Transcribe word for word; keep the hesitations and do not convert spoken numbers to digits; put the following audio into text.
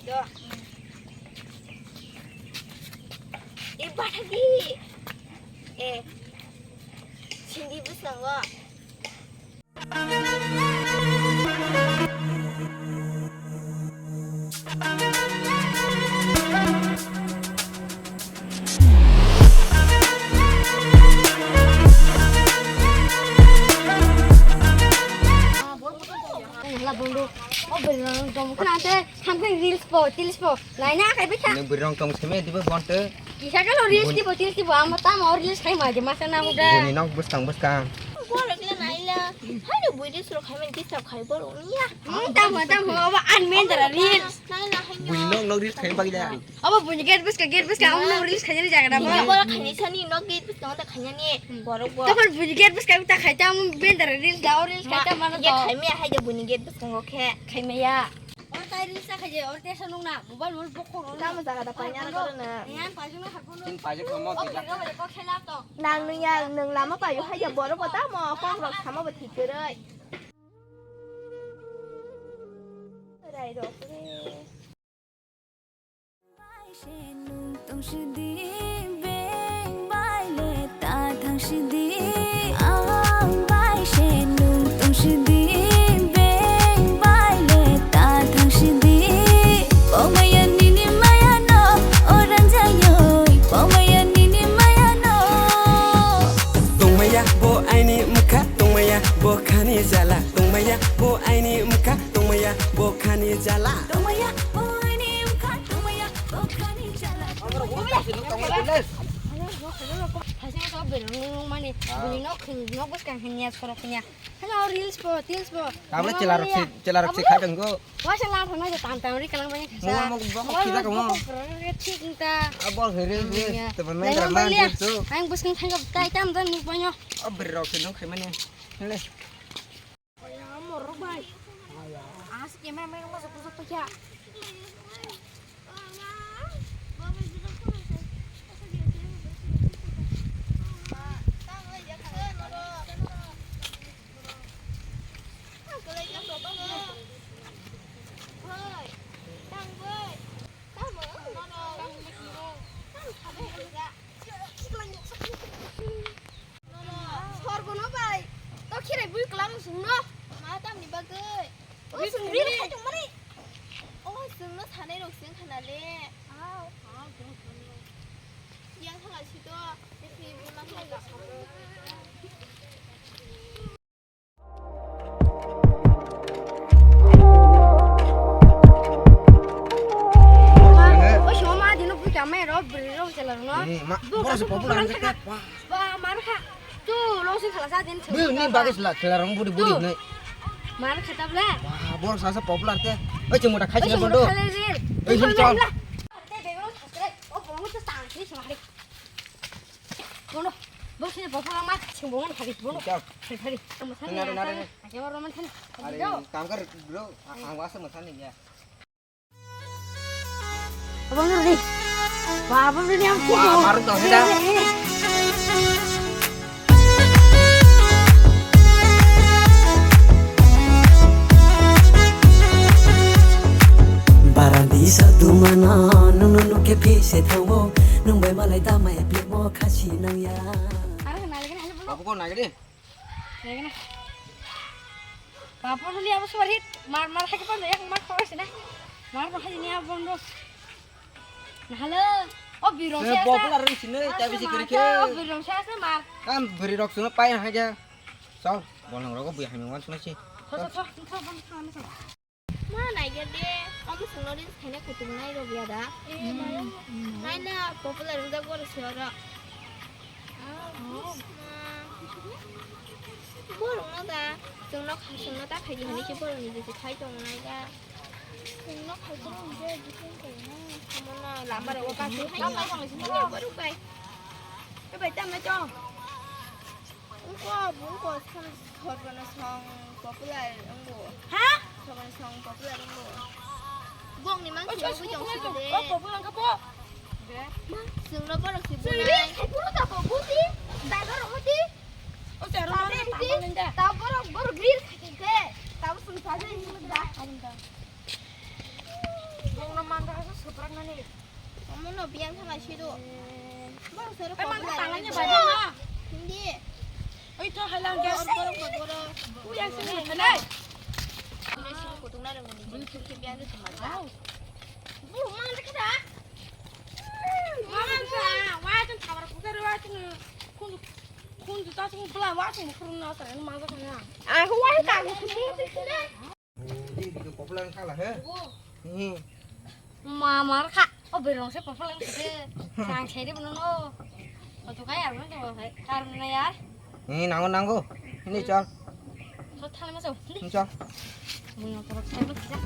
Do. E bathagi. E. Sindi bwskango. Hala bonduk. O bwrwi rok tong khna te hamkhe reels bo, reels bo. Naina khai bikha. Nang bwrwi rok tong seme dibo bonte. Kisa kalo reels dibo, reels dibo. Amo tamo reels khai ma je masa na muda. Buni nok bwskang bwskang. Borok le naila. Haino bui reels rok khai man disturb khai borok niya. Hmm, tamo, tamo. Abo unmendara reels. Naila haino. Buni nok nok reels khai bagila. Abo buini gate bwska, gate bwska, ang nang reels khainani jaga na bo. Bini bora khaini sani no gate bwska ta khainani borok bo. Tokon buini gate bwska ta khaita ang bendar reels da, o reels khaita mano to. Gate khaimaya hai da buini gate bwska khe khaimaya. Or tai reels ta khaije, or te sanung na, mobile mobile bokong. Tamo jaga da paina na. Yan pajung na hakun. Tin pajung ko mo. O khaga ba ko khela to. Nang nung ya nung lama payo hai da borok bo tamo kok rok sama bo thik kwrwi. Rai rok re. Bai se nung tong sidi beng bai le ta thang sidi. Ang bai se nung tong sidi beng bai le ta thang sidi. Pokmaya nini maya no orang jayoi. Pokmaya nini maya no. Tongmaya bo aini mkha, tongmaya bo khani jala, tongmaya bo aini mkha, tongmaya bo khani jala. Tongmaya bo aini mkha, tongmaya bo khani jala. Thaising to bereng nung mani, bini nok khing, nok bwskang khing ya, sorok khing ya. Hello, reels bo, reels bo. Tabla chela rok si, chela rok si khai tong go. Wasa lang thang nai tam tam ri kalang bani khasa. Mo, mo, mo, mo, khida ka mo. Thik ta. Abol he reels ni. Te ban nai ram man reels so. Ang bwskang thang kai tam dan muk banyo. Abri rok se nung khai mani. Le. Aya, morok bai. As camera man ma sok sok to kya. Sorgono bai. To khirai bui kwlamo chwngno. Ma tamni bagwi? O chwng reel khai tongmani. O chwngno sanai rok chwng khana le. Yang khala si to. Epi bima khala. Oy, soma dino bui kama ro, bri ro, chela ro, no? Eh, ma, bro, se popular ang kaka. Ba, mar kha. Tu, lo sing khala sa din. Bui ni bagus la, chela rong budi budi nai. Mar kha tabla. Wah, bro, sa sa popular te. Oy, chumota khai sini bondo. Oy, sini chong. Te bego thasre. O, bomo to tang sini sumari. Bono, bo sini bo pha ma, sing bo mon khari, bono. Chao. Khari, khari. Tamo sani. Nare, nare. Ake ma roman sani. Are, kam kar, bro. Ang wasa mo sani ya. Abang dulu ni. Wah, abang dulu ni ang. Wah, baru tahu sudah. Barandi sa tumano, nung nung nung ke phi se thango, nung bai malai ta mai phi mo khasi nang ya. Apa kau nak ni? Nak ni. Apa tu ni apa suara hit? Mar mar hai ke pan ya, mar kau sini. Mar mar hai ni apa bondo. Nah, halo. Oh, birong siya. Popular rin sini, tapi si kiri ke. Oh, birong siya sa mar. Kan beri rok sini pai hai ke. Sol, bolong rok bui hai wan sini si. Tho, tho, tho, tho, tho, tho, tho. Ma naiger de, omo songno reels khaina kutung nai rok ya da. Naina popular wngjak borok se oro. Borok no da, chwngno kha, chwngno ta khaidi hinwi khe borok ni jesi khai tong nai da. Chwngno khai tong nai da, jesi khai na. Omo no lama rok o kasu hai ni. Borok bai. Bai tam nai tong. Wngkha, wngkha, song, sorbono song popular wngbo. Ha? Sorbono song popular wngbo. Bongni mang song bui tong song de. O popular wngkha bo. Chwngno borok si bunai. Hai puro ta bo buti. Daga ro buti. O ta ro ma ta ma lenda. Ta borok, borok reels khai khe. Ta bo sung sa de ni da. Arum da. Ang na mangga ka suprak nani. Amo no biyang thang ai sido. Bang sero ko biyang thang ai sido. Hindi. Oi to halang ga. Borok borok borok. Biyang sini thang ai. Ini sini kutung na dong ini. Sini biyang tu sama. Bu mang dekha da. Mang sa. Wah, kan thabar putar wah kan. Kun kun tu ta sing bela wah sing kurun na sa mang sa na. Ah, wah ka. Ini popular kala he. Hmm. Mamar kha. O berong se popol ang kete. Sang seri bono no. O to kai arno to kai. Karno na yar. Ni nango nango. Ni chal. So thang ma so. Ni chal. Mui no to kai ma kisa.